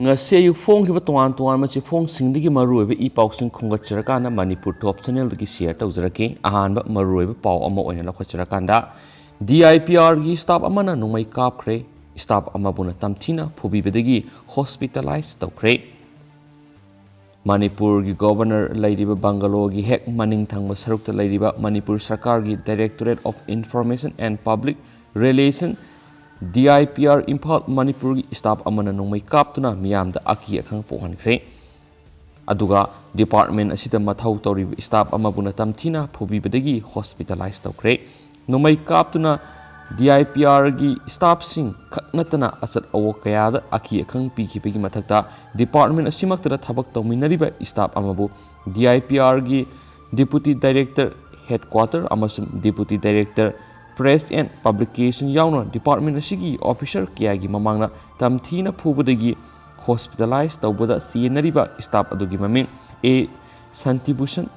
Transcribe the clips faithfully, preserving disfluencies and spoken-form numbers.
ꯉꯁꯤ ꯑꯌꯨꯛ ꯐꯣꯡꯈꯤꯕ ꯇꯣꯉꯥꯟ ꯇꯣꯉꯥꯟꯕ ꯆꯦꯐꯣꯡꯁꯤꯡꯗꯒꯤ ꯃꯔꯨꯑꯣꯏꯕ ꯏ ꯄꯥꯎꯁꯤꯡ ꯈꯣꯝꯒꯠꯆꯔꯀꯥꯟꯗ ꯃꯅꯤꯄꯨꯔ ꯇꯣꯞ ꯆꯦꯅꯦꯜꯗꯒꯤ ꯁꯤꯌꯔ ꯇꯧꯖꯔꯛꯀꯦ꯫ ꯑꯍꯥꯟꯕ ꯃꯔꯨꯑꯣꯏꯕ ꯄꯥꯎ ꯑꯃ ꯑꯣꯏꯅ ꯂꯧꯈꯠꯆꯔꯀꯥꯟꯗ, ꯗꯤ ꯑꯥꯏ ꯄꯤ ꯑꯥꯔꯒꯤ ꯁ꯭ꯇꯥꯐ ꯑꯃꯅ ꯅꯣꯡꯃꯩ ꯀꯥꯞꯈ꯭ꯔꯦ꯫ ꯁ꯭ꯇꯥꯐ ꯑꯃꯕꯨꯅ ꯇꯝꯊꯤꯅ ꯐꯨꯕꯤꯕꯗꯒꯤ ꯍꯣꯁꯄꯤꯇꯥꯂꯥꯏꯖ ꯇꯧꯈ꯭ꯔꯦ꯫ ꯃꯅꯤꯄꯨꯔꯒꯤ ꯒꯣꯚꯔꯅꯔ ꯂꯩꯔꯤꯕ ꯕꯪꯒꯂꯣꯒꯤ ꯍꯦꯛ ꯃꯅꯤꯡ ꯊꯪꯕ ꯁꯔꯨꯛꯇ ꯂꯩꯔꯤꯕ ꯃꯅꯤꯄꯨꯔ ꯁꯔꯀꯥꯔꯒꯤ Directorate of Information and Public Relation, D I P R, Imphal, ꯃꯅꯤꯄꯨꯔꯒꯤ ꯁ꯭ꯇꯥꯐ ꯑꯃꯅ ꯅꯣꯡꯃꯩ ꯀꯥꯞꯇꯨꯅ ꯃꯤꯌꯥꯝꯗ ꯑꯀꯤ ꯑꯈꯪ ꯄꯣꯛꯍꯟꯈ꯭ꯔꯦ꯫ ꯑꯗꯨꯒ ꯗꯤꯄꯥꯔꯠꯃꯦꯟ ꯑꯁꯤꯗ ꯃꯊꯧ ꯇꯧꯔꯤꯕ ꯁ꯭ꯇꯥꯐ ꯑꯃꯕꯨꯅ ꯇꯝꯊꯤꯅ ꯐꯨꯕꯤꯕꯗꯒꯤ ꯍꯣꯁꯄꯤꯇꯥꯂꯥꯏꯖ ꯇꯧꯈ꯭ꯔꯦ꯫ ꯅꯣꯡꯃꯩ ꯀꯥꯞꯇꯨꯅ ꯗꯤ ꯑꯥꯏ ꯄꯤ ꯑꯥꯔꯒꯤ ꯁ꯭ꯇꯥꯐꯁꯤꯡ ꯈꯛ ꯅꯠꯇꯅ ꯑꯆꯠ ꯑꯋꯣꯛ ꯀꯌꯥꯗ ꯑꯀꯤ ꯑꯈꯪ ꯄꯤꯈꯤꯕꯒꯤ ꯃꯊꯛꯇ, ꯗꯤꯄꯥꯔꯠꯃꯦꯟ ꯑꯁꯤꯃꯛꯇꯗ ꯊꯕꯛ ꯇꯧꯃꯤꯟꯅꯔꯤꯕ ꯁ꯭ꯇꯥꯐ ꯑꯃꯕꯨ ꯗꯤ ꯑꯥꯏ ꯄꯤ ꯑꯥꯔꯒꯤ Deputy Director Headquarter ꯑꯃꯁꯨꯡ Deputy Director Press and Publication ꯌꯥꯎꯅ ꯗꯤꯄꯥꯔꯠꯃꯦꯟ ꯑꯁꯤꯒꯤ ꯑꯣꯐꯤꯁꯔ ꯀꯌꯥꯒꯤ ꯃꯃꯥꯡꯗ ꯇꯝꯊꯤꯅ ꯐꯨꯕꯗꯒꯤ ꯍꯣꯁꯄꯤꯇꯥꯂꯥꯏꯖ ꯇꯧꯕꯗ ꯆꯦꯟꯅꯔꯤꯕ ꯁ꯭ꯇꯥꯐ ꯑꯗꯨꯒꯤ ꯃꯃꯤꯡ ꯑꯦ ꯁꯥꯟꯇꯤꯚꯨꯁꯟ,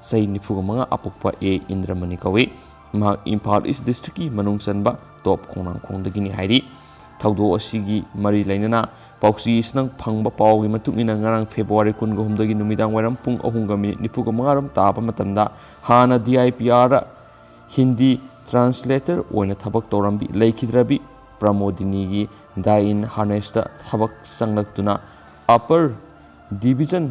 ꯆꯍꯤ ꯅꯤꯐꯨꯒ ꯃꯉꯥ, ꯑꯄꯣꯛꯄ ꯑꯦ ꯏꯟꯗ꯭ꯔꯃꯅꯤ ꯀꯧꯏ꯫ ꯃꯍꯥꯛ ꯏꯝꯐꯥꯜ ꯏꯁ ꯗꯤꯁꯇ꯭ꯔꯤꯛꯀꯤ ꯃꯅꯨꯡ ꯆꯟꯕ ꯇꯣꯞ ꯈꯣꯡꯅꯥꯡꯈꯣꯡꯗꯒꯤꯅꯤ ꯍꯥꯏꯔꯤ꯫ ꯊꯧꯗꯣꯛ ꯑꯁꯤꯒꯤ ꯃꯔꯤ ꯂꯩꯅꯅ ꯄꯥꯎꯆꯦꯁꯤꯡꯅ ꯐꯪꯕ ꯄꯥꯎꯒꯤ ꯃꯇꯨꯡ ꯏꯟꯅ, ꯉꯔꯥꯡ ꯐꯦꯕ꯭ꯔꯨꯋꯥꯔꯤ ꯀꯨꯟꯒ ꯍꯨꯝꯗꯣꯏꯒꯤ ꯅꯨꯃꯤꯗꯥꯡ ꯋꯥꯏꯔꯝ ꯄꯨꯡ ꯑꯍꯨꯝꯒ ꯃꯤꯅꯤꯠ ꯅꯤꯐꯨꯒ ꯃꯉꯥꯔꯣꯝ ꯇꯥꯕ ꯃꯇꯝꯗ, ꯍꯥꯟꯅ ꯗꯤ ꯑꯥꯏ ꯄꯤ ꯑꯥꯔꯗ ꯍꯤꯟꯗꯤ ꯇ꯭ꯔꯥꯟꯁꯂꯦꯇꯔ ꯑꯣꯏꯅ ꯊꯕꯛ ꯇꯧꯔꯝꯕꯤ ꯂꯩꯈꯤꯗ꯭ꯔꯕꯤ ꯄ꯭ꯔꯃꯣꯗꯤꯅꯤꯒꯤ ꯗꯥꯏꯟ ꯍꯥꯔꯅꯦꯁꯇ ꯊꯕꯛ ꯆꯪꯂꯛꯇꯨꯅ ꯑꯄꯔ ꯗꯤꯚꯤꯖꯟ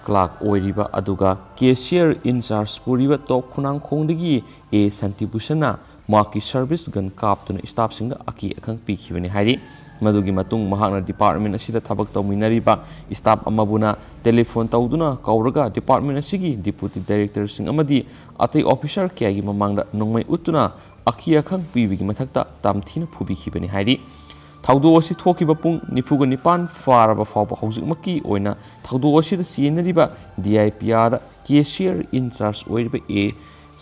ꯀ꯭ꯂꯥꯔꯛ ꯑꯣꯏꯔꯤꯕ ꯑꯗꯨꯒ cashier in charge ꯄꯨꯔꯤꯕ ꯇꯣꯞ ꯈꯣꯡꯅꯥꯡꯈꯣꯡꯗꯒꯤ ꯑꯦ ꯁꯥꯟꯇꯤꯚꯨꯁꯟꯅ ꯃꯍꯥꯛꯀꯤ ꯁꯔꯚꯤꯁ ꯒꯟ ꯀꯥꯞꯇꯨꯅ ꯁ꯭ꯇꯥꯐꯁꯤꯡꯗ ꯑꯀꯤ ꯑꯈꯪ ꯄꯤꯈꯤꯕꯅꯤ ꯍꯥꯏꯔꯤ꯫ ꯃꯗꯨꯒꯤ ꯃꯇꯨꯡ ꯃꯍꯥꯛꯅ ꯗꯤꯄꯥꯔꯠꯃꯦꯟ ꯑꯁꯤꯗ ꯊꯕꯛ ꯇꯧꯃꯤꯟꯅꯔꯤꯕ ꯁ꯭ꯇꯥꯐ ꯑꯃꯕꯨꯅ ꯇꯦꯂꯤꯐꯣꯟ ꯇꯧꯗꯨꯅ ꯀꯧꯔꯒ ꯗꯤꯄꯥꯔꯠꯃꯦꯟ ꯑꯁꯤꯒꯤ ꯗꯤꯄꯨꯇꯤ ꯗꯥꯏꯔꯦꯛꯇꯔꯁꯤꯡ ꯑꯃꯗꯤ ꯑꯇꯩ ꯑꯣꯐꯤꯁꯔ ꯀꯌꯥꯒꯤ ꯃꯃꯥꯡꯗ ꯅꯣꯡꯃꯩ ꯎꯠꯇꯨꯅ ꯑꯀꯤ ꯑꯈꯪ ꯄꯤꯕꯒꯤ ꯃꯊꯛꯇ ꯇꯝꯊꯤꯅ ꯐꯨꯕꯤꯈꯤꯕꯅꯤ ꯍꯥꯏꯔꯤ꯫ ꯊꯧꯗꯣꯛ ꯑꯁꯤ ꯊꯣꯛꯈꯤꯕ ꯄꯨꯡ ꯅꯤꯐꯨꯒ ꯅꯤꯄꯥꯟ ꯐꯥꯔꯕ ꯐꯥꯎꯕ ꯍꯧꯖꯤꯛꯃꯛꯀꯤ ꯑꯣꯏꯅ ꯊꯧꯗꯣꯛ ꯑꯁꯤꯗ ꯆꯦꯟꯅꯔꯤꯕ D I P R cashier in charge ꯑꯣꯏꯔꯤꯕ ꯑꯦ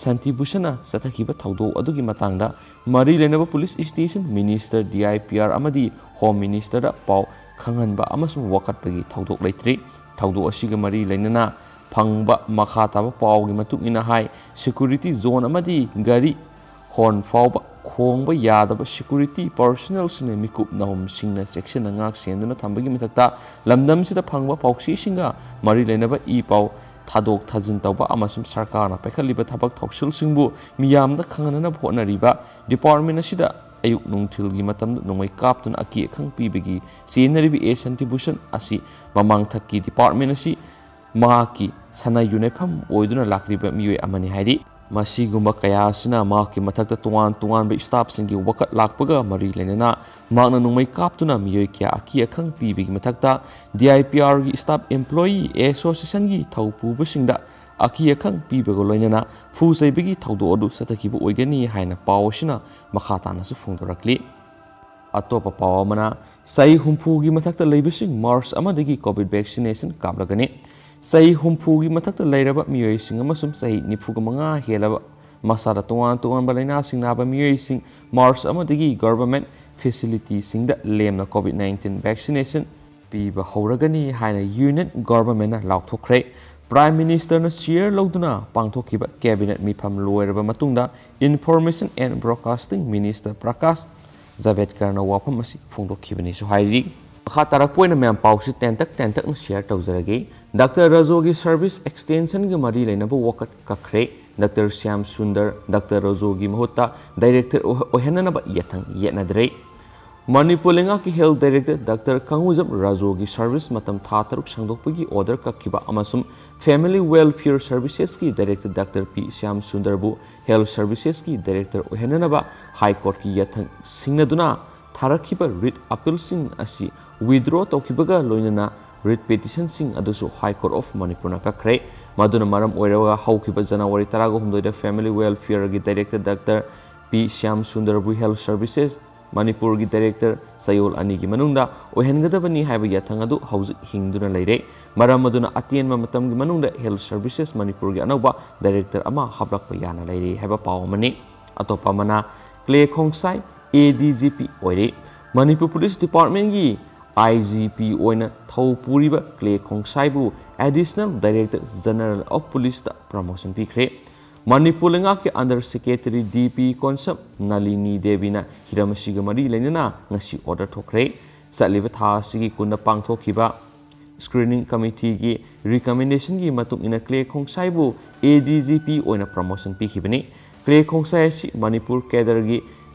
ꯁꯥꯟꯇꯤꯚꯨꯁꯟꯅ ꯆꯠꯊꯈꯤꯕ ꯊꯧꯗꯣꯛ ꯑꯗꯨꯒꯤ ꯃꯇꯥꯡꯗ ꯃꯔꯤ ꯂꯩꯅꯕ police station, minister, D I P R ꯑꯃꯗꯤ ꯍꯣꯝ ꯃꯤꯅꯤꯁꯇꯔꯗ ꯄꯥꯎ ꯈꯪꯍꯟꯕ ꯑꯃꯁꯨꯡ ꯋꯥꯀꯠꯄꯒꯤ ꯊꯧꯗꯣꯛ ꯂꯩꯇ꯭ꯔꯤ꯫ ꯊꯧꯗꯣꯛ ꯑꯁꯤꯒ ꯃꯔꯤ ꯂꯩꯅꯅ ꯐꯪꯕ ꯃꯈꯥ ꯇꯥꯕ ꯄꯥꯎꯒꯤ ꯃꯇꯨꯡ ꯏꯟꯅ ꯍꯥꯏ ꯁꯦꯀ꯭ꯌꯨꯔꯤꯇꯤ ꯖꯣꯟ ꯑꯃꯗꯤ ꯒꯥꯔꯤ ꯍꯣꯔꯟ ꯐꯥꯎꯕ ꯈꯣꯡꯕ ꯌꯥꯗꯕ ꯁꯦꯀ꯭ꯌꯨꯔꯤꯇꯤ ꯄꯔꯁꯣꯅꯦꯜꯁꯤꯡꯅ ꯃꯤꯀꯨꯞ ꯅꯍꯨꯝꯁꯤꯡꯅ ꯆꯦꯛꯁꯤꯟꯅ ꯉꯥꯛ ꯁꯦꯟꯗꯨꯅ ꯊꯝꯕꯒꯤ ꯃꯊꯛꯇ, ꯂꯝꯗꯝꯁꯤꯗ ꯐꯪꯕ ꯄꯥꯎꯆꯦꯁꯤꯡꯒ ꯃꯔꯤ ꯂꯩꯅꯕ ꯏ ꯄꯥꯎ ꯊꯥꯗꯣꯛ ꯊꯥꯖꯤꯟ ꯇꯧꯕ ꯑꯃꯁꯨꯡ ꯁꯔꯀꯥꯔꯅ ꯄꯥꯏꯈꯠꯂꯤꯕ ꯊꯕꯛ ꯊꯧꯁꯤꯜꯁꯤꯡꯕꯨ ꯃꯤꯌꯥꯝꯗ ꯈꯪꯍꯟꯅꯕ ꯍꯣꯠꯅꯔꯤꯕ ꯗꯤꯄꯥꯔꯠꯃꯦꯟ ꯑꯁꯤꯗ ꯑꯌꯨꯛ ꯅꯨꯡꯊꯤꯜꯒꯤ ꯃꯇꯝꯗ ꯅꯣꯡꯃꯩ ꯀꯥꯞꯇꯨꯅ ꯑꯀꯤ ꯑꯈꯪ ꯄꯤꯕꯒꯤ ꯆꯦꯟꯅꯔꯤꯕ ꯑꯦ ꯁꯟꯇꯤꯚꯨꯁꯟ ꯑꯁꯤ ꯃꯃꯥꯡꯊꯛꯀꯤ ꯗꯤꯄꯥꯔꯠꯃꯦꯟ ꯑꯁꯤ ꯃꯍꯥꯛꯀꯤ ꯁꯅꯥ ꯌꯨꯅꯩꯐꯝ ꯑꯣꯏꯗꯨꯅ ꯂꯥꯛꯂꯤꯕ ꯃꯤꯑꯣꯏ ꯑꯃꯅꯤ ꯍꯥꯏꯔꯤ꯫ ꯃꯁꯤꯒꯨꯝꯕ ꯀꯌꯥ ꯑꯁꯤꯅ ꯃꯍꯥꯛꯀꯤ ꯃꯊꯛꯇ ꯇꯣꯉꯥꯟ ꯇꯣꯉꯥꯟꯕ ꯁ꯭ꯇꯥꯐꯁꯤꯡꯒꯤ ꯋꯥꯀꯠ ꯂꯥꯛꯄꯒ ꯃꯔꯤ ꯂꯩꯅꯅ ꯃꯍꯥꯛꯅ ꯅꯣꯡꯃꯩ ꯀꯥꯞꯇꯨꯅ ꯃꯤꯑꯣꯏ ꯀꯌꯥ ꯑꯀꯤ ꯑꯈꯪ ꯄꯤꯕꯒꯤ ꯃꯊꯛꯇ ꯗꯤ ꯑꯥꯏ ꯄꯤ ꯑꯥꯔꯒꯤ ꯁ꯭ꯇꯥꯐ ꯑꯦꯝꯄ꯭ꯂꯣꯌꯤ ꯑꯦꯁꯣꯁꯤꯌꯦꯁꯟꯒꯤ ꯊꯧꯄꯨꯕꯁꯤꯡꯗ ꯑꯀꯤ ꯑꯈꯪ ꯄꯤꯕꯒ ꯂꯣꯏꯅꯅ ꯐꯨ ꯆꯩꯕꯒꯤ ꯊꯧꯗꯣꯛ ꯑꯗꯨ ꯆꯠꯊꯈꯤꯕ ꯑꯣꯏꯒꯅꯤ ꯍꯥꯏꯅ ꯄꯥꯎ ꯑꯁꯤꯅ ꯃꯈꯥ ꯇꯥꯅꯁꯨ ꯐꯣꯡꯗꯣꯔꯛꯂꯤ꯫ ꯑꯇꯣꯞꯄ ꯄꯥꯎ ꯑꯃꯅ, ꯆꯍꯤ ꯍꯨꯝꯐꯨꯒꯤ ꯃꯊꯛꯇ ꯂꯩꯕꯁꯤꯡ ꯃꯥꯔꯆ ꯑꯃꯗꯒꯤ ꯀꯣꯚꯤꯗ ꯚꯦꯛꯁꯤꯅꯦꯁꯟ ꯀꯥꯞꯂꯒꯅꯤ꯫ ꯆꯍꯤ ꯍꯨꯝꯐꯨꯒꯤ ꯃꯊꯛꯇ ꯂꯩꯔꯕ ꯃꯤꯑꯣꯏꯁꯤꯡ ꯑꯃꯁꯨꯡ ꯆꯍꯤ ꯅꯤꯐꯨꯒ ꯃꯉꯥ ꯍꯦꯜꯂꯕ ꯃꯁꯥꯗ ꯇꯣꯉꯥꯟ ꯇꯣꯉꯥꯟꯕ ꯂꯥꯏꯅꯥꯁꯤꯡ ꯅꯥꯕ ꯃꯤꯑꯣꯏꯁꯤꯡ ꯃꯥꯔꯆ ꯑꯃꯗꯒꯤ ꯒꯚꯔꯟꯃꯦꯟꯠ ꯐꯦꯁꯤꯂꯤꯇꯤꯁꯤꯡꯗ ꯂꯦꯝꯅ ꯀꯣꯚꯤꯗ ꯅꯥꯏꯟꯇꯤꯟ ꯚꯦꯛꯁꯤꯅꯦꯁꯟ ꯄꯤꯕ ꯍꯧꯔꯒꯅꯤ ꯍꯥꯏꯅ ꯌꯨꯅꯤꯌꯟ ꯒꯚꯔꯟꯃꯦꯟꯠꯅ ꯂꯥꯎꯊꯣꯛꯈ꯭ꯔꯦ꯫ ꯄ꯭ꯔꯥꯏꯝ ꯃꯤꯅꯤꯁꯇꯔꯅ ꯆꯤꯌꯔ ꯂꯧꯗꯨꯅ ꯄꯥꯡꯊꯣꯛꯈꯤꯕ ꯀꯦꯕꯤꯅꯦꯠ ꯃꯤꯐꯝ ꯂꯣꯏꯔꯕ ꯃꯇꯨꯡꯗ information and broadcasting minister Prakash ꯖꯥꯚꯦꯗꯀꯔꯅ ꯋꯥꯐꯝ ꯑꯁꯤ ꯐꯣꯡꯗꯣꯛꯈꯤꯕꯅꯤꯁꯨ ꯍꯥꯏꯔꯤ꯫ ꯃꯈꯥ ꯇꯥꯔꯛꯄ ꯑꯣꯏꯅ ꯃꯌꯥꯝ ꯄꯥꯎꯁꯤ ꯇꯦꯟꯇꯛ ꯇꯦꯟꯇꯛꯅ ꯁꯤꯌꯔ ꯇꯧꯖꯔꯒꯦ꯫ ꯗꯥꯛꯇꯔ ꯔꯖꯣꯒꯤ ꯁꯔꯚꯤꯁ ꯑꯦꯛꯁꯇꯦꯟꯁꯟꯒꯤ ꯃꯔꯤ ꯂꯩꯅꯕ ꯋꯥꯀꯠ ꯀꯛꯈ꯭ꯔꯦ꯫ ꯗꯥꯛꯇꯔ ꯁ꯭ꯌꯥꯝ ꯁꯨꯟꯗꯔ ꯗꯥꯛꯇꯔ ꯔꯖꯣꯒꯤ ꯃꯍꯨꯠꯇ ꯗꯥꯏꯔꯦꯛꯇꯔ ꯑꯣꯏꯍꯟꯅꯅꯕ ꯌꯥꯊꯪ ꯌꯦꯠꯅꯗ꯭ꯔꯦ꯫ ꯃꯅꯤꯄꯨꯔ ꯂꯩꯉꯥꯛꯀꯤ ꯍꯦꯜꯊ ꯗꯥꯏꯔꯦꯛꯇꯔ ꯗꯥꯛꯇꯔ ꯀꯪꯉꯨꯖꯝ ꯔꯥꯖꯨꯒꯤ ꯁꯔꯚꯤꯁ ꯃꯇꯝ ꯊꯥ ꯇꯔꯨꯛ ꯁꯥꯡꯗꯣꯛꯄꯒꯤ ꯑꯣꯔꯗꯔ ꯀꯛꯈꯤꯕ ꯑꯃꯁꯨꯡ ꯐꯦꯃꯤꯂꯤ ꯋꯦꯜꯐꯤꯌꯔ ꯁꯔꯚꯤꯁꯦꯁꯀꯤ ꯗꯥꯏꯔꯦꯛꯇꯔ ꯗꯥꯛꯇꯔ ꯄꯤ ꯁ꯭ꯌꯥꯝ ꯁꯨꯟꯗꯔꯕꯨ ꯍꯦꯜꯊ ꯁꯔꯚꯤꯁꯦꯁꯀꯤ ꯗꯥꯏꯔꯦꯛꯇꯔ ꯑꯣꯏꯍꯟꯅꯅꯕ ꯍꯥꯏ ꯀꯣꯔꯠꯀꯤ ꯌꯥꯊꯪ ꯁꯤꯡꯅꯗꯨꯅ ꯊꯥꯔꯛꯈꯤꯕ ꯔꯤꯠ ꯑꯄꯤꯜꯁꯤꯡ ꯑꯁꯤ ꯋꯤꯗ꯭ꯔꯣ ꯇꯧꯈꯤꯕꯒ ꯂꯣꯏꯅꯅ ꯔꯤꯠ ꯄꯤꯇꯤꯁꯟꯁꯤꯡ ꯑꯗꯨꯁꯨ ꯍꯥꯏ ꯀꯣꯔꯠ ꯑꯣꯐ ꯃꯅꯤꯄꯨꯔꯅ ꯀꯛꯈ꯭ꯔꯦ꯫ ꯃꯗꯨꯅ ꯃꯔꯝ ꯑꯣꯏꯔꯒ ꯍꯧꯈꯤꯕ ꯖꯅꯋꯥꯔꯤ ꯇꯔꯥꯒ ꯍꯨꯝꯗꯣꯏꯗ ꯐꯦꯃꯤꯂꯤ ꯋꯦꯜꯐꯤꯌꯔꯒꯤ ꯗꯥꯏꯔꯦꯛꯇꯔ ꯗꯥꯛꯇꯔ ꯄꯤ ꯁ꯭ꯌꯥꯝ ꯁꯨꯟꯗꯔꯕꯨ ꯍꯦꯜꯊ ꯁꯔꯚꯤꯁꯦꯁ ꯃꯅꯤꯄꯨꯔꯒꯤ ꯗꯥꯏꯔꯦꯛꯇꯔ ꯆꯌꯣꯜ ꯑꯅꯤꯒꯤ ꯃꯅꯨꯡꯗ ꯑꯣꯏꯍꯟꯒꯗꯕꯅꯤ ꯍꯥꯏꯕ ꯌꯥꯊꯪ ꯑꯗꯨ ꯍꯧꯖꯤꯛ ꯍꯤꯡꯗꯨꯅ ꯂꯩꯔꯦ꯫ ꯃꯔꯝ ꯑꯗꯨꯅ ꯑꯇꯦꯟꯕ ꯃꯇꯝꯒꯤ ꯃꯅꯨꯡꯗ ꯍꯦꯜꯊ ꯁꯔꯚꯤꯁꯦꯁ ꯃꯅꯤꯄꯨꯔꯒꯤ ꯑꯅꯧꯕ ꯗꯥꯏꯔꯦꯛꯇꯔ ꯑꯃ ꯍꯥꯞꯂꯛꯄ ꯌꯥꯅ ꯂꯩꯔꯦ ꯍꯥꯏꯕ ꯄꯥꯎ ꯑꯃꯅꯤ꯫ ꯑꯇꯣꯞꯄ ꯑꯃꯅ, ꯀ꯭ꯂꯦ ꯈꯣꯡꯁꯥꯏ ꯑꯦ ꯗꯤ ꯖꯤ ꯄꯤ ꯑꯣꯏꯔꯦ꯫ ꯃꯅꯤꯄꯨꯔ ꯄꯨꯂꯤꯁ ꯗꯤꯄꯥꯔꯠꯃꯦꯟꯒꯤ ꯑꯥꯏ ꯖꯤ ꯄꯤ ꯑꯣꯏꯅ ꯊꯧ ꯄꯨꯔꯤꯕ ꯀ꯭ꯂꯦ ꯈꯣꯡꯁꯥꯏꯕꯨ ꯑꯦꯗꯤꯁꯅꯦꯜ ꯗꯥꯏꯔꯦꯛꯇꯔ ꯖꯦꯅꯔꯦꯜ ꯑꯣꯐ ꯄꯨꯂꯤꯁꯇ ꯄ꯭ꯔꯃꯣꯁꯟ ꯄꯤꯈ꯭ꯔꯦ꯫ ꯃꯅꯤꯄꯨꯔ ꯂꯩꯉꯥꯛꯀꯤ Under Secretary D P ꯀꯣꯟꯁꯞ ꯅꯂꯤꯅꯤ ꯗꯦꯕꯤꯅ ꯍꯤꯔꯝ ꯑꯁꯤꯒ ꯃꯔꯤ ꯂꯩꯅꯅ ꯉꯁꯤ ꯑꯣꯔꯗꯔ ꯊꯣꯛꯈ꯭ꯔꯦ꯫ ꯆꯠꯂꯤꯕ ꯊꯥ ꯑꯁꯤꯒꯤ ꯀꯨꯟꯗ ꯄꯥꯡꯊꯣꯛꯈꯤꯕ Screening Committeeꯒꯤ recommendation ꯒꯤ ꯃꯇꯨꯡ ꯏꯟꯅ ꯀ꯭ꯂꯦ ꯈꯣꯡꯁꯥꯏꯕꯨ A D G P ꯑꯣꯏꯅ promotion ꯄꯤꯈꯤꯕꯅꯤ꯫ ꯀ꯭ꯂꯦ ꯈꯣꯡꯁꯥꯏ ꯑꯁꯤ ꯃꯅꯤꯄꯨꯔ cadre ꯒꯤ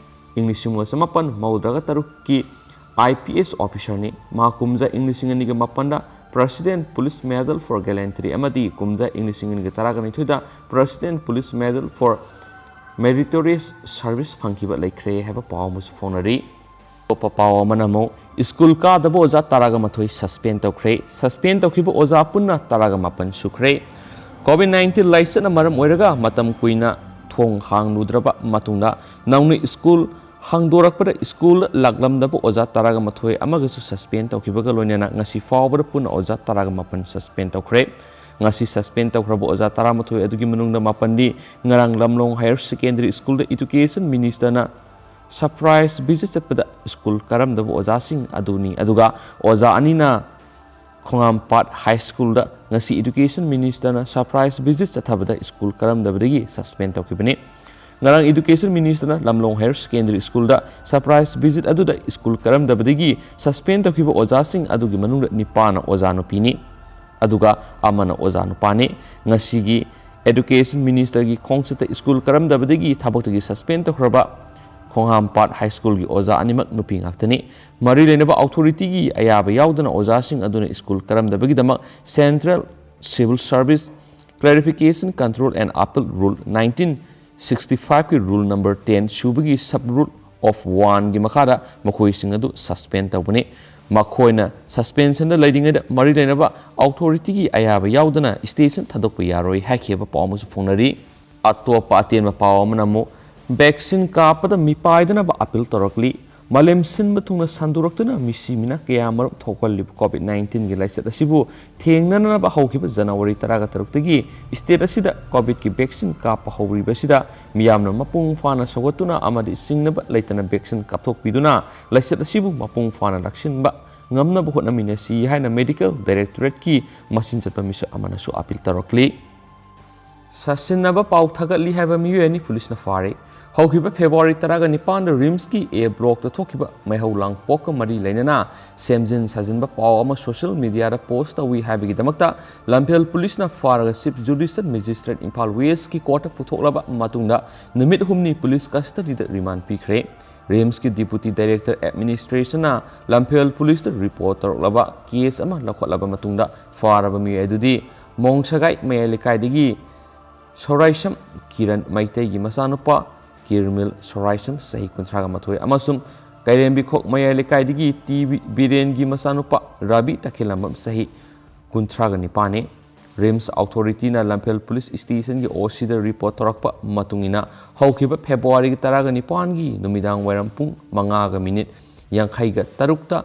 ꯏꯪ ꯂꯤꯁꯤꯡ ꯑꯃꯒ ꯆꯃꯥꯄꯟ ꯃꯧꯗ꯭ꯔꯥꯒ ꯇꯔꯨꯛꯀꯤ I P S officer ꯅꯤ꯫ ꯃꯍꯥꯛ ꯀꯨꯝꯖꯥ ꯏꯪ ꯂꯤꯁꯤꯡ ꯑꯅꯤꯒ ꯃꯥꯄꯟꯗ President Police Medal for Gallantry ꯑꯃꯗꯤ ꯀꯨꯝꯖꯥ ꯏꯪ ꯂꯤꯁꯤꯡ ꯑꯅꯤꯒ ꯇꯔꯥꯒ ꯅꯤꯊꯣꯏꯗ President Police Medal for Meritorious Service ꯐꯪꯈꯤꯕ ꯂꯩꯈ꯭ꯔꯦ ꯍꯥꯏꯕ ꯄꯥꯎ ꯑꯃꯁꯨ ꯐꯣꯡꯅꯔꯤ꯫ ꯑꯇꯣꯞꯄ ꯄꯥꯎ ꯑꯃꯅ ꯑꯃꯨꯛ ꯁ꯭ꯀꯨꯜ ꯀꯥꯗꯕ ꯑꯣꯖꯥ ꯇꯔꯥꯒ ꯃꯥꯊꯣꯏ suspend ꯇꯧꯈ꯭ꯔꯦ꯫ Suspend ꯇꯧꯈꯤꯕ ꯑꯣꯖꯥ ꯄꯨꯟꯅ ꯇꯔꯥꯒ ꯃꯥꯄꯟ ꯁꯨꯈ꯭ꯔꯦ꯫ COVID nineteen ꯂꯥꯏꯆꯠꯅ ꯃꯔꯝ ꯑꯣꯏꯔꯒ ꯃꯇꯝ ꯀꯨꯏꯅ ꯊꯣꯡ ꯍꯥꯡꯂꯨꯗ꯭ꯔꯕ ꯃꯇꯨꯡꯗ ꯅꯧꯅ ꯁ꯭ꯀꯨꯜ ꯍꯥꯡꯗꯣꯔꯛꯄꯗ ꯁ꯭ꯀꯨꯜꯗ ꯂꯥꯛꯂꯝꯗꯕ ꯑꯣꯖꯥ ꯇꯔꯥꯒ ꯃꯥꯊꯣꯏ ꯑꯃꯒꯁꯨ suspend ꯇꯧꯈꯤꯕꯒ ꯂꯣꯏꯅꯅ ꯉꯁꯤ ꯐꯥꯎꯕꯗ ꯄꯨꯟꯅ ꯑꯣꯖꯥ ꯇꯔꯥꯒ ꯃꯥꯄꯟ suspend ꯇꯧꯈ꯭ꯔꯦ꯫ ꯉꯁꯤ suspend ꯇꯧꯈ꯭ꯔꯕ ꯑꯣꯖꯥ ꯇꯔꯥꯃꯥꯊꯣꯏ ꯑꯗꯨꯒꯤ ꯃꯅꯨꯡꯗ ꯃꯥꯄꯟꯗꯤ ꯉꯔꯥꯡ ꯂꯝꯂꯣꯡ Higher Secondary Schoolꯗ Education Ministerꯅ surprise visit ꯆꯠꯄꯗ ꯁ꯭ꯀꯨꯜ ꯀꯥꯔꯝꯗꯕ ꯑꯣꯖꯥꯁꯤꯡ ꯑꯗꯨꯅꯤ꯫ ꯑꯗꯨꯒ ꯑꯣꯖꯥ ꯑꯅꯤꯅ ꯈꯣꯡꯉꯥꯝꯄꯥꯠ High Schoolꯗ ꯉꯁꯤ Education Ministerꯅ surprise visit ꯆꯠꯊꯕꯗ ꯁ꯭ꯀꯨꯜ ꯀꯥꯔꯝꯗꯕꯗꯒꯤ suspend ꯇꯧꯈꯤꯕꯅꯤ꯫ ꯉꯔꯥꯡ Education Ministerꯅ ꯂꯝꯂꯣꯡ Higher Secondary Schoolꯗ surprise visit ꯑꯗꯨꯗ ꯁ꯭ꯀꯨꯜ ꯀꯥꯔꯝꯗꯕꯗꯒꯤ suspend ꯇꯧꯈꯤꯕ ꯑꯣꯖꯥꯁꯤꯡ ꯑꯗꯨꯒꯤ ꯃꯅꯨꯡꯗ ꯅꯤꯄꯥꯅ ꯑꯣꯖꯥ ꯅꯨꯄꯤꯅꯤ, ꯑꯗꯨꯒ ꯑꯃꯅ ꯑꯣꯖꯥ ꯅꯨꯄꯥꯅꯤ꯫ ꯉꯁꯤꯒꯤ Education Ministerꯒꯤ ꯈꯣꯡꯆꯠꯇ ꯁ꯭ꯀꯨꯜ ꯀꯥꯔꯝꯗꯕꯗꯒꯤ ꯊꯕꯛꯇꯒꯤ suspend ꯇꯧꯈ꯭ꯔꯕ ꯈꯣꯡꯍꯥꯝꯄꯥꯠ High Schoolꯒꯤ ꯑꯣꯖꯥ ꯑꯅꯤꯃꯛ ꯅꯨꯄꯤ ꯉꯥꯛꯇꯅꯤ꯫ ꯃꯔꯤ ꯂꯩꯅꯕ authorityꯒꯤ ꯑꯌꯥꯕ ꯌꯥꯎꯗꯅ ꯑꯣꯖꯥꯁꯤꯡ ꯑꯗꯨꯅ school ꯀꯥꯔꯝꯗꯕꯒꯤꯗꯃꯛ Central Civil Service Clarification Control and Appeal Rule nineteen sixty fiveꯀꯤ Rule number ten ꯁꯨꯕꯒꯤ Sub Rule of oneꯒꯤ ꯃꯈꯥꯗ ꯃꯈꯣꯏꯁꯤꯡ ꯑꯗꯨ suspend ꯇꯧꯕꯅꯤ꯫ ꯃꯈꯣꯏꯅ suspensionꯗ ꯂꯩꯔꯤꯉꯩꯗ ꯃꯔꯤ ꯂꯩꯅꯕ authorityꯒꯤ ꯑꯌꯥꯕ ꯌꯥꯎꯗꯅ station ꯊꯥꯗꯣꯛꯄ ꯌꯥꯔꯣꯏ ꯍꯥꯏꯈꯤꯕ ꯄꯥꯎ ꯑꯃꯁꯨ ꯐꯣꯡꯅꯔꯤ꯫ ꯑꯇꯣꯞꯄ ꯑꯇꯦꯟꯕ ꯄꯥꯎ ꯑꯃꯅ ꯑꯃꯨꯛ vaccine ꯀꯥꯞꯄꯗ ꯃꯤꯄꯥꯏꯗꯅꯕ appeal ꯇꯧꯔꯛꯂꯤ꯫ ꯃꯥꯂꯦꯝ ꯁꯤꯟꯕ ꯊꯨꯡꯅ ꯁꯟꯗꯣꯔꯛꯇꯨꯅ ꯃꯤꯁꯤ ꯃꯤꯅꯥ ꯀꯌꯥ ꯑꯃꯔꯨꯝ ꯊꯣꯛꯍꯜꯂꯤꯕ COVID nineteenꯒꯤ ꯂꯥꯏꯆꯠ ꯑꯁꯤꯕꯨ ꯊꯦꯡꯅꯅꯕ ꯍꯧꯈꯤꯕ January ꯇꯔꯥꯒ ꯇꯔꯨꯛꯇꯒꯤ state ꯑꯁꯤꯗ COVIDꯀꯤ vaccine ꯀꯥꯞꯄ ꯍꯧꯔꯤꯕꯁꯤꯗ ꯃꯤꯌꯥꯝꯅ ꯃꯄꯨꯡ ꯐꯥꯅ ꯁꯧꯒꯠꯇꯨꯅ ꯑꯃꯗꯤ ꯆꯤꯡꯅꯕ ꯂꯩꯇꯅ vaccine ꯀꯥꯞꯊꯣꯛꯄꯤꯗꯨꯅ ꯂꯥꯏꯆꯠ ꯑꯁꯤꯕꯨ ꯃꯄꯨꯡ ꯐꯥꯅ ꯂꯥꯛꯁꯤꯟꯕ ꯉꯝꯅꯕ ꯍꯣꯠꯅꯃꯤꯟꯅꯁꯤ ꯍꯥꯏꯅ Medical Directorateꯀꯤ ꯃꯆꯤꯟ ꯆꯠꯄ ꯃꯤꯁꯛ ꯑꯃꯅꯁꯨ appeal ꯇꯧꯔꯛꯂꯤ꯫ ꯁꯥꯁꯤꯟꯅꯕ ꯄꯥꯎ ꯊꯥꯒꯠꯂꯤ ꯍꯥꯏꯕ ꯃꯤꯑꯣꯏ ꯑꯅꯤ ꯄꯨꯂꯤꯁꯅ ꯐꯥꯔꯦ꯫ ꯍꯧꯈꯤꯕ ꯐꯦꯕ꯭ꯔꯨꯋꯥꯔꯤ ꯇꯔꯥꯒ ꯅꯤꯄꯥꯟꯗ ꯔꯤꯝꯁꯀꯤ ꯑꯦ ꯕ꯭ꯂꯣꯛꯇ ꯊꯣꯛꯈꯤꯕ ꯃꯩꯍꯧ ꯂꯥꯡꯄꯣꯛꯀ ꯃꯔꯤ ꯂꯩꯅꯅ ꯁꯦꯝꯖꯤꯟ ꯁꯥꯖꯤꯟꯕ ꯄꯥꯎ ꯑꯃ ꯁꯣꯁꯤꯌꯦꯜ ꯃꯤꯗꯤꯌꯥꯗ ꯄꯣꯁ ꯇꯧꯏ ꯍꯥꯏꯕꯒꯤꯗꯃꯛꯇ ꯂꯝꯐꯦꯜ ꯄꯨꯂꯤꯁꯅ ꯐꯥꯔꯒ ꯆꯤꯐ ꯖꯨꯗꯤꯁꯤꯌꯦꯜ ꯃꯦꯖꯤꯁꯇ꯭ꯔꯦꯠ ꯏꯝꯐꯥꯜ ꯋꯦꯁꯀꯤ ꯀꯣꯔꯠꯇ ꯄꯨꯊꯣꯛꯂꯕ ꯃꯇꯨꯡꯗ ꯅꯨꯃꯤꯠ ꯍꯨꯝꯅꯤ ꯄꯨꯂꯤꯁ ꯀꯁꯇꯗꯤꯗ ꯔꯤꯃꯥꯟ ꯄꯤꯈ꯭ꯔꯦ꯫ ꯔꯤꯝꯁꯀꯤ ꯗꯤꯄꯨꯇꯤ ꯗꯥꯏꯔꯦꯛꯇꯔ ꯑꯦꯗꯃꯤꯅꯤꯁꯇ꯭ꯔꯦꯁꯟꯅ ꯂꯝꯐꯦꯜ ꯄꯨꯂꯤꯁꯇ ꯔꯤꯄꯣꯔꯠ ꯇꯧꯔꯛꯂꯕ ꯀꯦꯁ ꯑꯃ ꯂꯧꯈꯠꯂꯕ ꯃꯇꯨꯡꯗ ꯐꯥꯔꯕ ꯃꯤꯑꯣꯏ ꯑꯗꯨꯗꯤ ꯃꯣꯡꯁꯒꯥꯏ ꯃꯌꯥꯏ ꯂꯩꯀꯥꯏꯗꯒꯤ ꯁꯣꯔꯥꯏꯁꯝ ꯀꯤꯔꯟ ꯃꯩꯇꯩꯒꯤ ꯃꯆꯥꯅꯨꯄꯥ ꯀꯤꯔꯃꯤꯜ ꯁꯣꯔꯥꯏꯁꯝ ꯆꯍꯤ ꯀꯨꯟꯊ꯭ꯔꯥꯒ ꯃꯥꯊꯣꯏ ꯑꯃꯁꯨꯡ ꯀꯩꯔꯦꯝꯕꯤꯈꯣꯛ ꯃꯌꯥꯏ ꯂꯩꯀꯥꯏꯗꯒꯤ ꯇꯤ ꯕꯤꯔꯦꯟꯒꯤ ꯃꯆꯥꯅꯨꯄꯥ ꯔꯥꯕꯤ ꯇꯈꯦꯜꯂꯝꯕꯝ ꯆꯍꯤ ꯀꯨꯟꯊ꯭ꯔꯥꯒ ꯅꯤꯄꯥꯟꯅꯤ꯫ ꯔꯤꯝꯁ ꯑꯣꯊꯣꯔꯤꯇꯤꯅ ꯂꯝꯐꯦꯜ ꯄꯨꯂꯤꯁ ꯁ꯭ꯇꯦꯁꯟꯒꯤ ꯑꯣ ꯁꯤꯗ ꯔꯤꯄꯣꯔꯠ ꯇꯧꯔꯛꯄ ꯃꯇꯨꯡ ꯏꯟꯅ ꯍꯧꯈꯤꯕ ꯐꯦꯕ꯭ꯔꯨꯋꯥꯔꯤꯒꯤ ꯇꯔꯥꯒ ꯅꯤꯄꯥꯟꯒꯤ ꯅꯨꯃꯤꯗꯥꯡ ꯋꯥꯏꯔꯝ ꯄꯨꯡ ꯃꯉꯥꯒ ꯃꯤꯅꯤꯠ ꯌꯥꯡꯈꯩꯒ ꯇꯔꯨꯛꯇ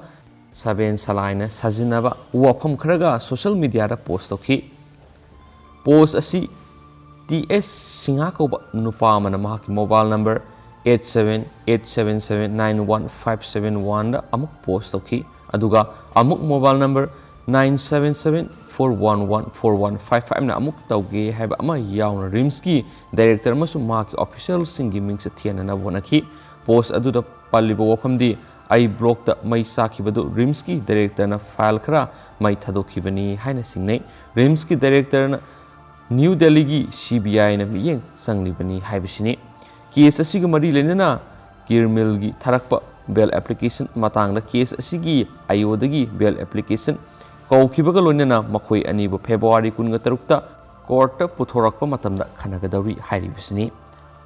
ꯁꯕꯦꯟ ꯁꯂꯥꯏꯅ ꯁꯥꯖꯤꯟꯅꯕ ꯋꯥꯐꯝ ꯈꯔꯒ ꯁꯣꯁꯤꯌꯦꯜ ꯃꯤꯗꯤꯌꯥꯗ ꯄꯣꯁ ꯇꯧꯈꯤ꯫ ꯄꯣꯁ ꯑꯁꯤ ꯇꯤ ꯑꯦꯁ ꯁꯤꯡꯍꯥ ꯀꯧꯕ ꯅꯨꯄꯥ ꯑꯃꯅ ꯃꯍꯥꯛꯀꯤ mobile number eight seven eight seven seven nine one five seven one ꯗ ꯑꯃꯨꯛ ꯄꯣꯁ ꯇꯧꯈꯤ꯫ ꯑꯗꯨꯒ ꯑꯃꯨꯛ mobile number nine seven seven four one one four one five five ꯅ ꯑꯃꯨꯛ ꯇꯧꯒꯦ ꯍꯥꯏꯕ ꯑꯃ ꯌꯥꯎꯅ ꯔꯤꯝꯁꯀꯤ ꯗꯥꯏꯔꯦꯛꯇꯔ ꯑꯃꯁꯨꯡ ꯃꯍꯥꯛꯀꯤ ꯑꯣꯐꯤꯁꯤꯌꯦꯜꯁꯤꯡꯒꯤ ꯃꯤꯡꯆꯠ ꯊꯤꯍꯟꯅꯅꯕ ꯍꯣꯠꯅꯈꯤ꯫ ꯄꯣꯁ ꯑꯗꯨꯗ ꯄꯜꯂꯤꯕ ꯋꯥꯐꯝꯗꯤ ꯑꯩ ꯕ꯭ꯂꯣꯛꯇ ꯃꯩ ꯆꯥꯛꯈꯤꯕꯗꯨ ꯔꯤꯝꯁꯀꯤ ꯗꯥꯏꯔꯦꯛꯇꯔꯅ ꯐꯥꯏꯜ ꯈꯔ ꯃꯩ ꯊꯥꯗꯣꯛꯈꯤꯕꯅꯤ ꯍꯥꯏꯅ ꯆꯤꯡꯅꯩ꯫ ꯔꯤꯝꯁꯀꯤ ꯗꯥꯏꯔꯦꯛꯇꯔꯅ ꯅ꯭ꯌꯨ ꯗꯦꯜꯂꯤꯒꯤ ꯁꯤ ꯕꯤ ꯑꯥꯏꯅ ꯃꯤꯠꯌꯦꯡ ꯆꯪꯂꯤꯕꯅꯤ ꯍꯥꯏꯕꯁꯤꯅꯤ꯫ ꯀꯦꯁ ꯑꯁꯤꯒ ꯃꯔꯤ ꯂꯩꯅꯅ ꯀꯤꯔꯃꯤꯜꯒꯤ ꯊꯥꯔꯛꯄ ꯕꯦꯜ ꯑꯦꯄ꯭ꯂꯤꯀꯦꯁꯟ ꯃꯇꯥꯡꯗ ꯀꯦꯁ ꯑꯁꯤꯒꯤ ꯑꯥꯏ ꯑꯣꯗꯒꯤ ꯕꯦꯜ ꯑꯦꯄ꯭ꯂꯤꯀꯦꯁꯟ ꯀꯧꯈꯤꯕꯒ ꯂꯣꯏꯅꯅ ꯃꯈꯣꯏ ꯑꯅꯤꯕꯨ ꯐꯦꯕ꯭ꯔꯨꯋꯥꯔꯤ ꯀꯨꯟꯒ ꯇꯔꯨꯛꯇ ꯀꯣꯔꯠꯇ ꯄꯨꯊꯣꯔꯛꯄ ꯃꯇꯝꯗ ꯈꯟꯅꯒꯗꯧꯔꯤ ꯍꯥꯏꯔꯤꯕꯁꯤꯅꯤ꯫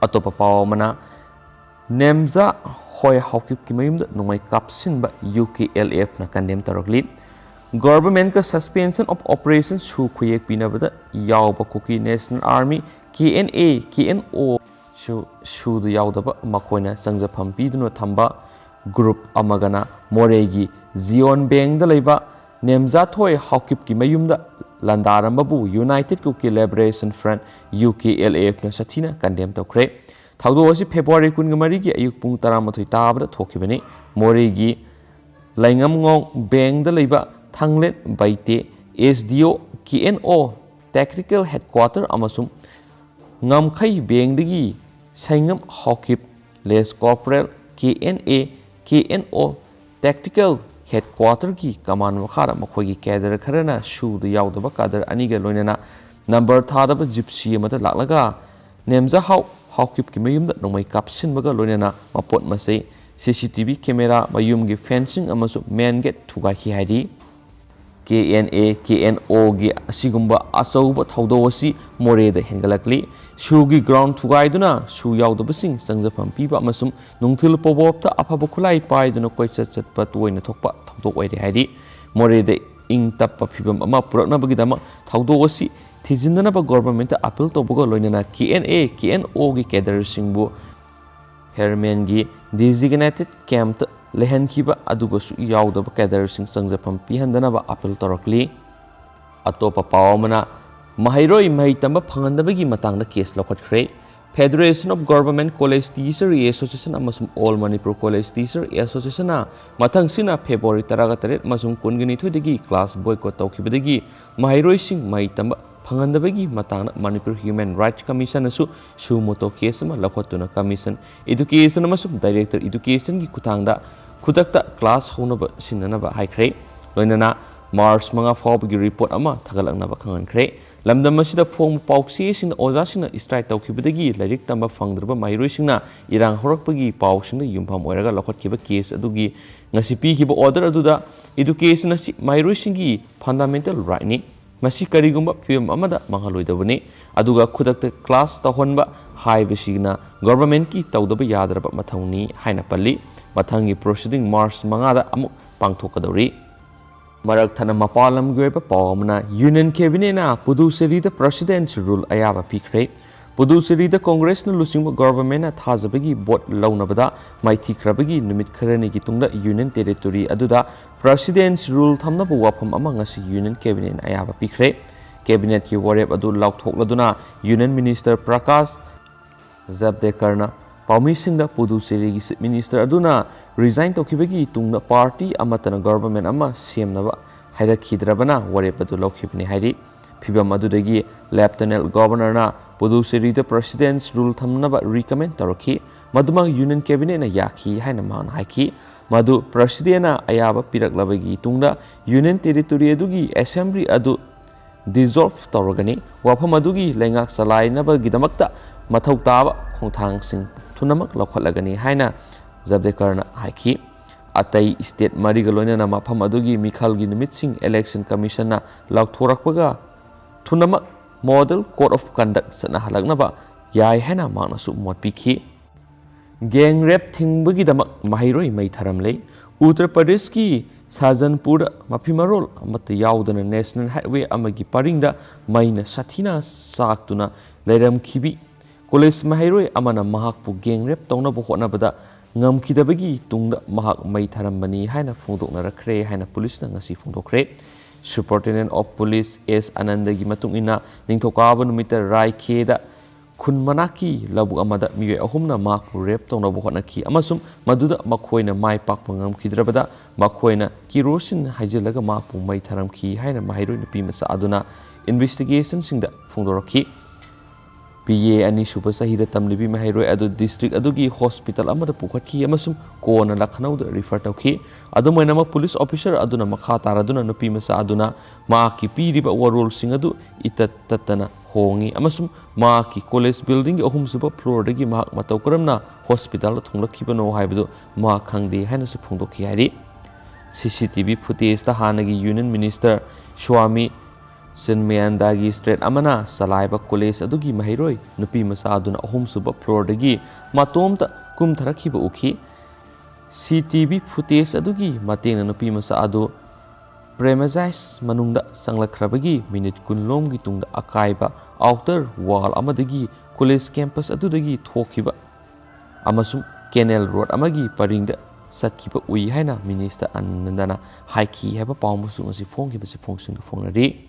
ꯑꯇꯣꯞꯄ ꯄꯥꯎ ꯑꯃꯅ, ꯅꯦꯝꯖꯥ ꯍꯣꯏ ꯍꯥꯎꯀꯤꯞꯀꯤ ꯃꯌꯨꯝꯗ ꯅꯣꯡꯃꯩ ꯀꯥꯞꯁꯤꯟꯕ ꯌꯨ ꯀꯦ ꯑꯦꯜ ꯑꯦꯐꯅ ꯀꯟꯗꯦꯝ ꯇꯧꯔꯛꯂꯤ꯫ ꯒꯣꯚꯔꯟꯃꯦꯟꯠꯀ ꯁꯁꯄꯦꯟꯁꯟ ꯑꯣꯐ ꯑꯣꯄꯔꯦꯁꯟ ꯁꯨ ꯈꯨꯌꯦꯛ ꯄꯤꯅꯕꯗ ꯌꯥꯎꯕ Kuki national army, K N A, K N O ꯁꯨ, ꯁꯨꯗ ꯌꯥꯎꯗꯕ ꯃꯈꯣꯏꯅ ꯆꯪꯖꯐꯝ ꯄꯤꯗꯨꯅ ꯊꯝꯕ ꯒ꯭ꯔꯨꯞ ꯑꯃꯒꯅ ꯃꯣꯔꯦꯒꯤ ꯖꯤꯑꯣꯟ ꯕꯦꯡꯗ ꯂꯩꯕ ꯅꯦꯝꯖꯥꯊꯣꯏ ꯍꯥꯎꯀꯤꯞꯀꯤ ꯃꯌꯨꯝꯗ ꯂꯥꯟꯗꯥꯔꯝꯕꯕꯨ united Kuki liberation front, U K L ꯑꯦꯐꯅ ꯁꯥꯊꯤꯅ ꯀꯟꯗꯦꯝ ꯇꯧꯈ꯭ꯔꯦ꯫ ꯊꯧꯗꯣꯛ ꯑꯁꯤ ꯐꯦꯕ꯭ꯔꯨꯋꯥꯔꯤ ꯀꯨꯟꯒ ꯃꯔꯤꯒꯤ ꯑꯌꯨꯛ ꯄꯨꯡ ꯇꯔꯥꯃꯥꯊꯣꯏ ꯇꯥꯕꯗ ꯊꯣꯛꯈꯤꯕꯅꯤ꯫ ꯃꯣꯔꯦꯒꯤ ꯂꯩꯉꯝꯉꯣꯡ ꯕꯦꯡꯗ ꯂꯩꯕ ꯊꯥꯡꯂꯦꯟ ꯕꯩꯇꯦ, S D O, K N O technical headquarter ꯑꯃꯁꯨꯡ ꯉꯝꯈꯩ ꯕꯦꯡꯗꯒꯤ ꯁꯩꯉꯝ Haokip, lance corporal, K N A, K N O tactical ꯍꯦꯗꯀ꯭ꯋꯥꯇꯔꯒꯤ common ꯃꯈꯥꯗ ꯃꯈꯣꯏꯒꯤ ꯀꯦꯗꯔ ꯈꯔꯅ ꯁꯨꯗ ꯌꯥꯎꯗꯕ ꯀꯥꯗꯔ ꯑꯅꯤꯒ ꯂꯣꯏꯅꯅ ꯅꯝꯕꯔ ꯊꯥꯗꯕ ꯖꯤꯞꯁꯤ ꯑꯃꯗ ꯂꯥꯛꯂꯒ ꯅꯦꯝꯖꯥꯍꯥꯎ ꯍꯥꯎꯀꯤꯞꯀꯤ ꯃꯌꯨꯝꯗ ꯅꯣꯡꯃꯩ ꯀꯥꯞꯁꯤꯟꯕꯒ ꯂꯣꯏꯅꯅ ꯃꯄꯣꯠ ꯃꯆꯩ, C C T V camera, ꯃꯌꯨꯝꯒꯤ ꯐꯦꯟꯁꯤꯡ ꯑꯃꯁꯨꯡ ꯃꯦꯟ ꯒꯦꯠ ꯊꯨꯒꯥꯏꯈꯤ ꯍꯥꯏꯔꯤ꯫ ꯀꯦ ꯑꯦꯟ ꯑꯦ, ꯀꯦ ꯑꯦꯟ ꯑꯣꯒꯤ ꯑꯁꯤꯒꯨꯝꯕ ꯑꯆꯧꯕ ꯊꯧꯗꯣꯛ ꯑꯁꯤ ꯃꯣꯔꯦꯗ ꯍꯦꯟꯒꯠꯂꯛꯂꯤ꯫ ꯁꯨꯒꯤ ꯒ꯭ꯔꯥꯎꯟ ꯊꯨꯒꯥꯏꯗꯨꯅ ꯁꯨ ꯌꯥꯎꯗꯕꯁꯤꯡ ꯆꯪꯖꯐꯝ ꯄꯤꯕ ꯑꯃꯁꯨꯡ ꯅꯨꯡꯊꯤꯜ ꯄꯣꯕꯣꯞꯇ ꯑꯐꯕ ꯈꯨꯠꯂꯥꯏ ꯄꯥꯏꯗꯨꯅ ꯀꯣꯏꯆꯠ ꯆꯠꯄ ꯇꯣꯏꯅ ꯊꯣꯛꯄ ꯊꯧꯗꯣꯛ ꯑꯣꯏꯔꯦ ꯍꯥꯏꯔꯤ꯫ ꯃꯣꯔꯦꯗ ꯏꯪ ꯇꯞꯄ ꯐꯤꯕꯝ ꯑꯃ ꯄꯨꯔꯛꯅꯕꯒꯤꯗꯃꯛ ꯊꯧꯗꯣꯛ ꯑꯁꯤ ꯊꯤꯖꯤꯟꯅꯅꯕ ꯒꯣꯚꯔꯟꯃꯦꯟꯠꯇ ꯑꯄꯤꯜ ꯇꯧꯕꯒ ꯂꯣꯏꯅꯅ ꯀꯦ ꯑꯦꯟ ꯑꯦ, ꯀꯦ ꯑꯦꯟ ꯑꯣꯒꯤ ꯀꯦꯗꯔꯁꯤꯡꯕꯨ ꯍꯦꯌꯔꯃꯦꯟꯒꯤ ꯗꯤꯖꯤꯒꯅꯦꯇꯦꯗ ꯀꯦꯝꯞꯇ ꯂꯩꯍꯟꯈꯤꯕ ꯑꯗꯨꯒꯁꯨ ꯌꯥꯎꯗꯕ ꯀꯦꯗꯔꯁꯤꯡ ꯆꯪꯖꯐꯝ ꯄꯤꯍꯟꯗꯅꯕ ꯑꯄꯤꯜ ꯇꯧꯔꯛꯂꯤ꯫ ꯑꯇꯣꯞꯄ ꯄꯥꯎ ꯑꯃꯅ, ꯃꯍꯩꯔꯣꯏ ꯃꯍꯩ ꯇꯝꯕ ꯐꯪꯍꯟꯗꯕꯒꯤ ꯃꯇꯥꯡꯗ case ꯂꯧꯈꯠꯈ꯭ꯔꯦ꯫ Federation of Government College Teacher Association ꯑꯃꯁꯨꯡ All Manipur College Teacher Associationꯅ ꯃꯊꯪꯁꯤꯅ ꯐꯦꯕ꯭ꯔꯨꯋꯥꯔꯤ ꯇꯔꯥꯒ ꯇꯔꯦꯠ ꯑꯃꯁꯨꯡ ꯀꯨꯟꯒ ꯅꯤꯊꯣꯏꯗꯒꯤ ꯀ꯭ꯂꯥꯁ ꯕꯣꯏꯀꯣꯠ ꯇꯧꯈꯤꯕꯗꯒꯤ ꯃꯍꯩꯔꯣꯏꯁꯤꯡ ꯃꯍꯩ ꯇꯝꯕ ꯐꯪꯍꯟꯗꯕꯒꯤ ꯃꯇꯥꯡꯗ ꯃꯅꯤꯄꯨꯔ ꯍ꯭ꯌꯨꯃꯦꯟ ꯔꯥꯏꯠꯁ ꯀꯃꯤꯁꯟꯅꯁꯨ ꯁꯨ ꯃꯣꯇꯣ ꯀꯦꯁ ꯑꯃ ꯂꯧꯈꯠꯇꯨꯅ ꯀꯃꯤꯁꯟ, ꯏꯗꯨꯀꯦꯁꯟ ꯑꯃꯁꯨꯡ ꯗꯥꯏꯔꯦꯛꯇꯔ ꯏꯗꯨꯀꯦꯁꯟꯒꯤ ꯈꯨꯠꯊꯥꯡꯗ ꯈꯨꯗꯛꯇ ꯀ꯭ꯂꯥꯁ ꯍꯧꯅꯕ ꯁꯤꯟꯅꯅꯕ ꯍꯥꯏꯈ꯭ꯔꯦ꯫ ꯂꯣꯏꯅꯅ ꯃꯥꯔꯆ ꯃꯉꯥ ꯐꯥꯎꯕꯒꯤ ꯔꯤꯄꯣꯔꯠ ꯑꯃ ꯊꯥꯒꯠꯂꯛꯅꯕ ꯈꯪꯍꯟꯈ꯭ꯔꯦ꯫ ꯂꯝꯗꯝ ꯑꯁꯤꯗ ꯐꯣꯡꯕ ꯄꯥꯎꯆꯦꯁꯤꯡꯗ ꯑꯣꯖꯥꯁꯤꯡꯅ ꯁ꯭ꯇ꯭ꯔꯥꯏꯛ ꯇꯧꯈꯤꯕꯗꯒꯤ ꯂꯥꯏꯔꯤꯛ ꯇꯝꯕ ꯐꯪꯗ꯭ꯔꯕ ꯃꯍꯩꯔꯣꯏꯁꯤꯡꯅ ꯏꯔꯥꯡ ꯍꯧꯔꯛꯄꯒꯤ ꯄꯥꯎꯁꯤꯡꯗ ꯌꯨꯝꯐꯝ ꯑꯣꯏꯔꯒ ꯂꯧꯈꯠꯈꯤꯕ ꯀꯦꯁ ꯑꯗꯨꯒꯤ ꯉꯁꯤ ꯄꯤꯈꯤꯕ ꯑꯣꯔꯗꯔ ꯑꯗꯨꯗ ꯏꯗꯨꯀꯦꯁꯟ ꯑꯁꯤ ꯃꯍꯩꯔꯣꯏꯁꯤꯡꯒꯤ ꯐꯟꯗꯥꯃꯦꯟꯇꯦꯜ ꯔꯥꯏꯠꯅꯤ꯫ ꯃꯁꯤ ꯀꯔꯤꯒꯨꯝꯕ ꯐꯤꯕꯝ ꯑꯃꯗ ꯃꯥꯡꯍꯜꯂꯣꯏꯗꯕꯅꯤ꯫ ꯑꯗꯨꯒ ꯈꯨꯗꯛꯇ ꯀ꯭ꯂꯥꯁ ꯇꯧꯍꯟꯕ ꯍꯥꯏꯕꯁꯤꯅ ꯒꯣꯚꯔꯟꯃꯦꯟꯠꯀꯤ ꯇꯧꯗꯕ ꯌꯥꯗ꯭ꯔꯕ ꯃꯊꯧꯅꯤ ꯍꯥꯏꯅ ꯄꯜꯂꯤ꯫ ꯃꯊꯪꯒꯤ ꯄ꯭ꯔꯣꯁꯤꯗꯤꯡ ꯃꯥꯔꯆ ꯃꯉꯥꯗ ꯑꯃꯨꯛ ꯄꯥꯡꯊꯣꯛꯀꯗꯧꯔꯤ꯫ ꯃꯔꯛ ꯊꯠꯅ ꯃꯄꯥꯟ ꯂꯝꯒꯤ ꯑꯣꯏꯕ ꯄꯥꯎ ꯑꯃꯅ, ꯌꯨꯅꯤꯌꯟ ꯀꯦꯕꯤꯅꯦꯠꯅ ꯄꯨꯗꯨꯆꯦꯔꯤꯗ ꯄ꯭ꯔꯁꯤꯗꯦꯟꯁ ꯔꯨꯜ ꯑꯌꯥꯕ ꯄꯤꯈ꯭ꯔꯦ꯫ ꯄꯨꯗꯨꯆꯦꯔꯤꯗ ꯀꯣꯡꯒ꯭ꯔꯦꯁꯅ ꯂꯨꯆꯤꯡꯕ ꯒꯣꯚꯔꯟꯃꯦꯟꯠꯅ ꯊꯥꯖꯕꯒꯤ ꯚꯣꯠ ꯂꯧꯅꯕꯗ ꯃꯥꯏꯊꯤꯈ꯭ꯔꯕꯒꯤ ꯅꯨꯃꯤꯠ ꯈꯔꯅꯤꯒꯤ ꯇꯨꯡꯗ ꯌꯨꯅꯤꯌꯟ ꯇꯦꯔꯤꯇꯣꯔꯤ ꯑꯗꯨꯗ ꯄ꯭ꯔꯁꯤꯗꯦꯟꯁ ꯔꯨꯜ ꯊꯝꯅꯕ ꯋꯥꯐꯝ ꯑꯃ ꯉꯁꯤ ꯌꯨꯅꯤꯌꯟ ꯀꯦꯕꯤꯅꯦꯠꯅ ꯑꯌꯥꯕ ꯄꯤꯈ꯭ꯔꯦ꯫ ꯀꯦꯕꯤꯅꯦꯠꯀꯤ ꯋꯥꯔꯦꯞ ꯑꯗꯨ ꯂꯥꯎꯊꯣꯛꯂꯗꯨꯅ ꯌꯨꯅꯤꯌꯟ ꯃꯤꯅꯤꯁꯇꯔ ꯄ꯭ꯔꯀꯥꯁ ꯖꯕꯗꯦꯀꯔꯅ ꯄꯥꯎꯃꯤꯁꯤꯡꯗ ꯄꯨꯗꯨꯆꯦꯔꯤꯒꯤ ꯆꯤꯐ ꯃꯤꯅꯤꯁꯇꯔ ꯑꯗꯨꯅ ꯔꯤꯖꯥꯏꯟ ꯇꯧꯈꯤꯕꯒꯤ ꯇꯨꯡꯗ ꯄꯥꯔꯇꯤ ꯑꯃꯠꯇꯅ ꯒꯣꯚꯔꯟꯃꯦꯟꯠ ꯑꯃ ꯁꯦꯝꯅꯕ ꯍꯥꯏꯔꯛꯈꯤꯗ꯭ꯔꯕꯅ ꯋꯥꯔꯦꯞ ꯑꯗꯨ ꯂꯧꯈꯤꯕꯅꯤ ꯍꯥꯏꯔꯤ꯫ ꯐꯤꯚꯝ ꯑꯗꯨꯗꯒꯤ Lieutenant Governorꯅ ꯄꯨꯗꯨꯆꯦꯔꯤꯗ President's Rule ꯊꯝꯅꯕ recommend ꯇꯧꯔꯛꯈꯤ꯫ ꯃꯗꯨꯃꯛ Union Cabinetꯅ ꯌꯥꯈꯤ ꯍꯥꯏꯅ ꯃꯍꯥꯛꯅ ꯍꯥꯏꯈꯤ꯫ ꯃꯗꯨ Presidentꯅ ꯑꯌꯥꯕ ꯄꯤꯔꯛꯂꯕꯒꯤ ꯇꯨꯡꯗ Union Territory ꯑꯗꯨꯒꯤ Assembly ꯑꯗꯨ dissolve ꯇꯧꯔꯒꯅꯤ꯫ ꯋꯥꯐꯝ ꯑꯗꯨꯒꯤ ꯂꯩꯉꯥꯛ ꯆꯂꯥꯏꯅꯕꯒꯤꯗꯃꯛꯇ ꯃꯊꯧ ꯇꯥꯕ ꯈꯣꯡꯊꯥꯡꯁꯤꯡ ꯊꯨꯅꯃꯛ ꯂꯧꯈꯠꯂꯒꯅꯤ ꯍꯥꯏꯅ ꯖꯕꯗꯦꯀꯔꯅ ꯍꯥꯏꯈꯤ꯫ ꯑꯇꯩ state ꯃꯔꯤꯒ ꯂꯣꯏꯅꯅ ꯃꯐꯝ ꯑꯗꯨꯒꯤ ꯃꯤꯈꯜꯒꯤ ꯅꯨꯃꯤꯠꯁꯤꯡ Election Commissionꯅ ꯂꯥꯎꯊꯣꯔꯛꯄꯒ ꯊꯨꯅꯃꯛ Model Code of Conduct ꯆꯠꯅꯍꯜꯂꯛꯅꯕ ꯌꯥꯏ ꯍꯥꯏꯅ ꯃꯍꯥꯛꯅꯁꯨ ꯃꯣꯠ ꯄꯤꯈꯤ꯫ Gang rape ꯊꯤꯡꯕꯒꯤꯗꯃꯛ ꯃꯍꯩꯔꯣꯏ ꯃꯩ ꯊꯥꯔꯝꯂꯦ꯫ ꯎꯠꯇꯔ ꯄ꯭ꯔꯗꯦꯁꯀꯤ ꯁꯥꯖꯟꯄꯨꯔꯗ ꯃꯐꯤ ꯃꯔꯣꯜ ꯑꯃꯠꯇ ꯌꯥꯎꯗꯅ National Highway ꯑꯃꯒꯤ ꯄꯔꯤꯡꯗ ꯃꯩꯅ ꯁꯥꯊꯤꯅ ꯆꯥꯛꯇꯨꯅ ꯂꯩꯔꯝꯈꯤꯕꯤ ꯀꯣꯂꯦꯖ ꯃꯍꯩꯔꯣꯏ ꯑꯃꯅ ꯃꯍꯥꯛꯄꯨ gang rape ꯇꯧꯅꯕ ꯍꯣꯠꯅꯕꯗ ꯉꯝꯈꯤꯗꯕꯒꯤ ꯇꯨꯡꯗ ꯃꯍꯥꯛ ꯃꯩ ꯊꯥꯔꯝꯕꯅꯤ ꯍꯥꯏꯅ ꯐꯣꯡꯗꯣꯛꯅꯔꯛꯈ꯭ꯔꯦ ꯍꯥꯏꯅ ꯄꯨꯂꯤꯁꯅ ꯉꯁꯤ ꯐꯣꯡꯗꯣꯛꯈ꯭ꯔꯦ꯫ Superintendent of Police ꯑꯦꯁ ꯑꯅꯟꯗꯒꯤ ꯃꯇꯨꯡ ꯏꯟꯅ, ꯅꯤꯡꯊꯧꯀꯥꯕ ꯅꯨꯃꯤꯠꯇ ꯔꯥꯏꯈꯦꯗ ꯈꯨꯟ ꯃꯅꯥꯛꯀꯤ ꯂꯧꯕꯨꯛ ꯑꯃꯗ ꯃꯤꯑꯣꯏ ꯑꯍꯨꯝꯅ ꯃꯍꯥꯛꯄꯨ rape ꯇꯧꯅꯕ ꯍꯣꯠꯅꯈꯤ ꯑꯃꯁꯨꯡ ꯃꯗꯨꯗ ꯃꯈꯣꯏꯅ ꯃꯥꯏ ꯄꯥꯛꯄ ꯉꯝꯈꯤꯗ꯭ꯔꯕꯗ ꯃꯈꯣꯏꯅ ꯀꯤꯔꯣꯁꯤꯟ ꯍꯩꯖꯤꯜꯂꯒ ꯃꯍꯥꯛꯄꯨ ꯃꯩ ꯊꯥꯔꯝꯈꯤ ꯍꯥꯏꯅ ꯃꯍꯩꯔꯣꯏ ꯅꯨꯄꯤ ꯃꯆꯥ ꯑꯗꯨꯅ investigationꯁꯤꯡꯗ ꯐꯣꯡꯗꯣꯔꯛꯈꯤ꯫ ꯕꯤ ꯑꯦ ꯑꯅꯤꯁꯨꯕ ꯆꯍꯤꯗ ꯇꯝꯂꯤꯕꯤ ꯃꯍꯩꯔꯣꯏ ꯑꯗꯨ district ꯑꯗꯨꯒꯤ hospital ꯑꯃꯗ ꯄꯨꯈꯠꯈꯤ ꯑꯃꯁꯨꯡ ꯀꯣꯟꯅ ꯂꯈꯅꯧꯗ refer ꯇꯧꯈꯤ꯫ ꯑꯗꯨꯝ ꯑꯣꯏꯅꯃꯛ, ꯄꯨꯂꯤꯁ officer ꯑꯗꯨꯅ ꯃꯈꯥ ꯇꯥꯔꯗꯨꯅ ꯅꯨꯄꯤ ꯃꯆꯥ ꯑꯗꯨꯅ ꯃꯍꯥꯛꯀꯤ ꯄꯤꯔꯤꯕ ꯋꯥꯔꯣꯜꯁꯤꯡ ꯑꯗꯨ ꯏꯇꯠ ꯇꯠꯇꯅ ꯍꯣꯡꯉꯤ ꯑꯃꯁꯨꯡ ꯃꯍꯥꯛꯀꯤ college buildingꯒꯤ ꯑꯍꯨꯝꯁꯨꯕ floorꯗꯒꯤ ꯃꯍꯥꯛ ꯃꯇꯧ ꯀꯔꯝꯅ hospitalꯗ ꯊꯨꯡꯂꯛꯈꯤꯕꯅꯣ ꯍꯥꯏꯕꯗꯨ ꯃꯍꯥꯛ ꯈꯪꯗꯦ ꯍꯥꯏꯅꯁꯨ ꯐꯣꯡꯗꯣꯛꯈꯤ ꯍꯥꯏꯔꯤ꯫ C C T V footageꯇ ꯍꯥꯟꯅꯒꯤ Union Minister ꯁ꯭ꯋꯥꯃꯤ ꯆꯤꯟꯃꯌꯥꯟꯗꯥꯒꯤ street ꯑꯃꯅ ꯆꯂꯥꯏꯕ college ꯑꯗꯨꯒꯤ ꯃꯍꯩꯔꯣꯏ ꯅꯨꯄꯤ ꯃꯆꯥ ꯑꯗꯨꯅ ꯑꯍꯨꯝꯁꯨꯕ floorꯗꯒꯤ ꯃꯇꯣꯝꯇ ꯀꯨꯝꯊꯔꯛꯈꯤꯕ ꯎꯈꯤ꯫ C C T V footage ꯑꯗꯨꯒꯤ ꯃꯇꯦꯡꯅ ꯅꯨꯄꯤ ꯃꯆꯥ ꯑꯗꯨ premises ꯃꯅꯨꯡꯗ ꯆꯪꯂꯛꯈ꯭ꯔꯕꯒꯤ minute ꯀꯨꯟ ꯂꯣꯝꯒꯤ ꯇꯨꯡꯗ ꯑꯀꯥꯏꯕ outer wall ꯑꯃꯗꯒꯤ college campus ꯑꯗꯨꯗꯒꯤ ꯊꯣꯛꯈꯤꯕ ꯑꯃꯁꯨꯡ canal road ꯑꯃꯒꯤ ꯄꯔꯤꯡꯗ ꯆꯠꯈꯤꯕ ꯎꯏ ꯍꯥꯏꯅ Minister ꯑꯅꯟꯗꯅ ꯍꯥꯏꯈꯤ ꯍꯥꯏꯕ ꯄꯥꯎ ꯑꯃꯁꯨ ꯉꯁꯤ ꯐꯣꯡꯈꯤꯕꯁꯤ ꯐꯣꯡꯁꯤꯡꯗꯨ ꯐꯣꯡꯅꯔꯤ꯫